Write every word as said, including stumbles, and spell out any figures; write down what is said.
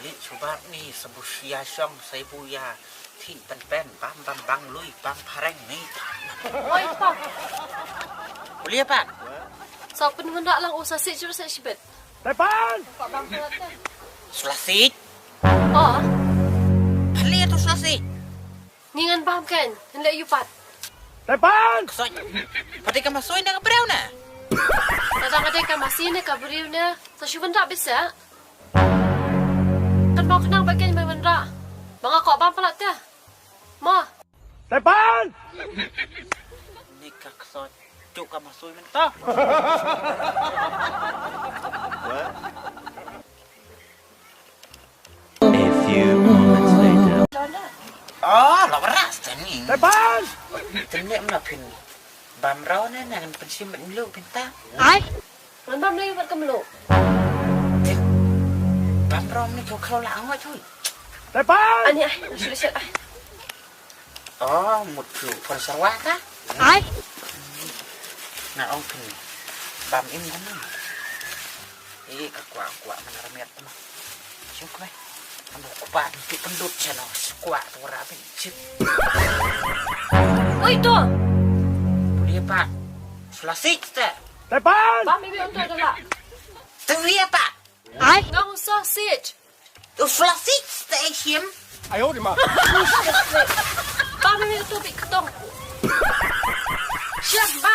Li chubat ni sabu sia shong sai bu ya. Thi pen pen bam bam bang lui bam pareng ni. Oi pa. Ulia pa. Sa pen ngan dak lang usa si jur sa shibet. Tepan. Sula si. Oh. Pali tu sula si. Ni ngan bam ken. Ngan leh yu pat. Tepan. Ksoi. Pati ka masoi na ka breu na. Tadang ada ka masi na ka breu na. Sa shuban dak bisa. Kan bang kenang bagian main mendra. Bang aku bang pelak teh. Ma. Tepan. Ni ka ksoi. Cuk ka masoi menta. A few moments later. Oh, lo beras tani. Tepan. Tani mna pin. Bam rau na nang pensim melu pinta. Ai. Ngan bam lagi buat kemelu. Bam rau ni kau kau lah angot cuy. Tepan. Ani ai, sudah siap ai. Oh, mut lu pon sarwa ka? Ai. Nga ong pin. Bam im kan. Eh, ka kwa kwa mana ramet tu mah. Suk weh. Ando kwa tu pendut chano. Kwa tu rapi chip. Oi tu. Boleh pak. Selasik teh. Tepan. Bam ibi untuk dulu. Tengwi apa? Ai. Ngau sausage. Tu selasik teh isim. Ayo di ma. Bam ibi tu bi ketong. Siap.